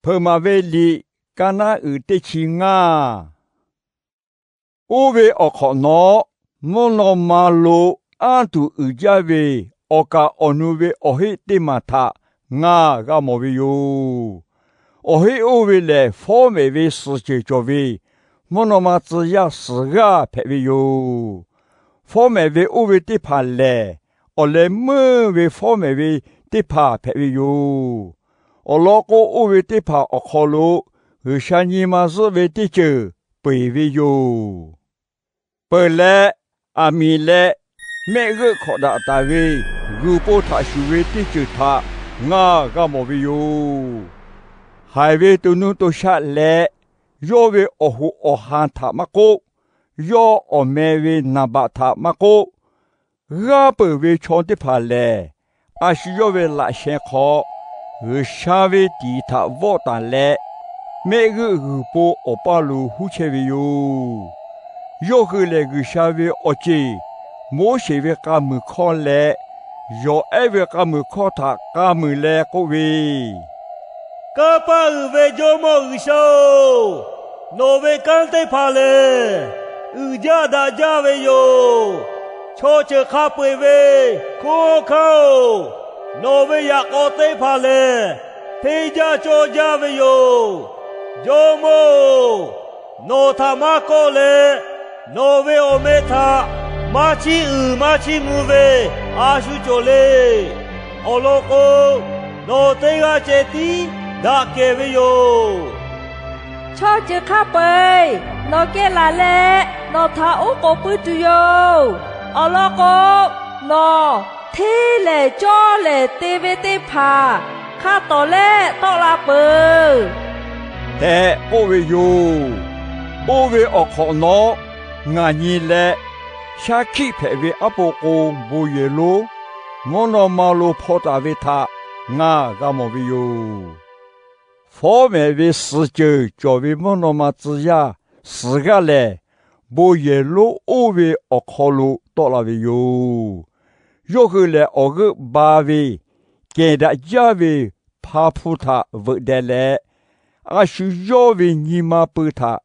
Hpeuꞈ maˍ ve liꞈ, kaˇ naˉ uiˍ teˇ chi ngaˇ. Oˇ ve awˬ hk'awꞈ nawˉ, mvuhˇ naw ma lo anˇ tuˬ uiˍ jaˇ ve awˬ kaˍ awˬ nu ve awˬ heˆ teˇ maˬ htaꞈ ngaˬ g'a mawˬ ve yoˬ. Awˬ heˆ oˇ ve lehˬ, fawˉ mehˍ ve suhˍ ceuˬ cawˬ ve mvuhˇ naw ma tcuh yaˇ suhˍ g'aˇ hpehꞈ ve yoˬ. Fawˉ mehˍ ve oˇ ve teˇ hpaˍ lehˬ, awˬ leh meuˇ ve fawˉ mehˍ ve teˇ hpaˍ hpehꞈ ve yoˬ. Awˬ lawn k'o, oˇ ve teˇ hpaˍ awˬ hk'aw lo G'uiˬsha nyi ma zuhˆ ve teˇ ceuˬ peu eˬ ve yoˬ. Peuˬ leh, aˬ miˍ leh mehˆ g'euˆ hkawꞈ daꞈ taˍ ve g'uiˬ po htaꞈ shuˍ ve teˇ ceuˬ htaꞈ ngaˬ g'a mawˬ ve yoˬ. Haiˬ ve to nuˇ to shaˆ leh, yawˇ ve awˬ hoꞈ awˬ han htaꞈ maˇ k'oˆ, yawˇ awˬ meh ve naˍ baꞈ htaꞈ maˇ k'oˆ, g'aˇ peuˬ ve chaw teˇ hpaˍ lehˬ, a shu yawˇ ve laꞈ sheh hk'aw G'uiˬsha ve tiˍ htaꞈ vawˆ taˍ leh, mehˆ g'euˆ g'uiˬ po awˬ paˇ lo huˉ chehˇ ve yoˬ. Yawˇ hui lehˬ, G'uiˬsha ve awˬ ceˬ Moˉseˍ ve k'a muiˬ hkawˇ leh Yawˬ ehˉ ve k'a muiˬ hkawˇ htaꞈ k'a muiˬ leh k'oˆ ve, Kanˇ paˆ uiˍ ve Jawˇmawˇ G'uiˬsha-oˬ, nawˬ ve kanˉ teˇ hpaˍ lehˬ, uiˍ jaˇ daꞈ jaˇ ve yoˬ. Chaw ceuˬ hk'a peu eˬ ve hkunˉ hawˉ hkanˉ-oˬ, nawˬ ve yaꞈ k'aw teˇ hpaˍ lehˬ, hteˇ jaˇ cawˇ jaˇ ve yoˬ. Jawˇmawˇ-oˬ, nawˬ htaꞈ maˇ kawˆ leh, nawˬ ve awˬ meh htaꞈ maˇ chiˇ uiˍ maˇ chiˇ mvuh ve a shu cawˬ le. Awˬ lawn k'o, nawˬ teˇ g'aˇ ceh tiˉ daꞈ kehˬ ve yoˬ. Chaw ceuˬ hk'a peu eˬ nawˬ geh laˬ leh, nawˬ htaꞈ oˉ k'oˍ puiˉ tuˬ yoˬ. Awˬ lawn k'o, nawˬ hteˇ lehˬ cawˇ lehˬ te ve teˇ hpaˍ hk'a tawˍ lehˆ tawˆ la peuˬ tehꞈ k'oˆ ve yoˬ. Oˇ ve awˬ hk'awꞈ nawˉ, ngaˬ nyi leh shaˉ hkiˆ hpehꞈ ve aˉ po k'o bon yehˬ lonˉ mvuhˇ naw ma lo hpaw taˍ ve htaꞈ ngaˬ g'a mawˬ ve yoˬ. Fawˉ mehˍ ve suhˍ ceuˬ cawˬ ve mvuhˇ naw ma tcuh yaˇ suhˍ g'aˇ lehˬ, bon yehˬ lonˉ oˇ ve awˬ hk'aw lo tawˆ la ve yoˬ. Yawˇ hui lehˬ, awˬ g'euˆ ba ve kehˬ daꞈ jaˇ ve hpa hpu htaꞈ veuꞈ deh leh, a shu yawˇ ve nyi ma pui htaꞈ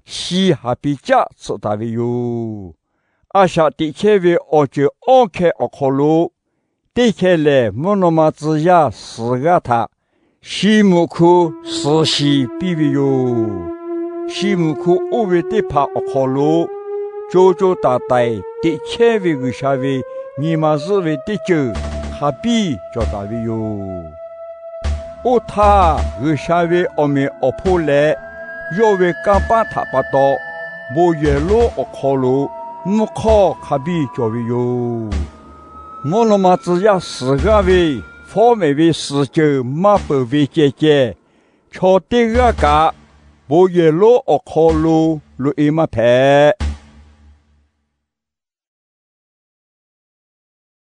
shi haˍ pi caˆ tsuhꞈ taˍ ve yoˬ. A shaꞈ teꞈ chehˇ ve awˬ ceuˬ awˇ hkeh awˬ hk'aw lo teˇ hkeh lehˬ, mvuhˇ naw ma tcuh yaˇ suhˍ g'aˇ htaꞈ shi mvuhꞈ hku suhˍ shiˍ piˇ ve yoˬ. Shi mvuhꞈ hku oˇ ve teˇ hpaˍ awˬ hk'aw lo co co taiˍ taiˍ teꞈ chehˇ ve G'uiˬsha ve nyi ma zuhˆ ve teˇ ceuˬ hk'a biˇ cawˬ taˍ ve yoˬ. Oˇ htaˇ, G'uiˬsha ve awˬ meꞈ awˬ hponˇ leh yawˇ ve kanˇ paˆ htaꞈ pa taw, bon yehˬ lonˉ awˬ hk'aw lo mvuhˇ hk'awˇ hk'a biˇ cawˬ ve yoˬ. Mvuhˇ naw ma tcuh yaˇ suhˍ g'aˇ ve fawˉ mehˍ ve suhˍ ceuˬ maˇ peuˬ ve ceh ceh, chaw teˇ g'aˇ kaꞈ bon yehˬ lonˉ awˬ hk'aw lo loꞈ-e maˇ hpehꞈ.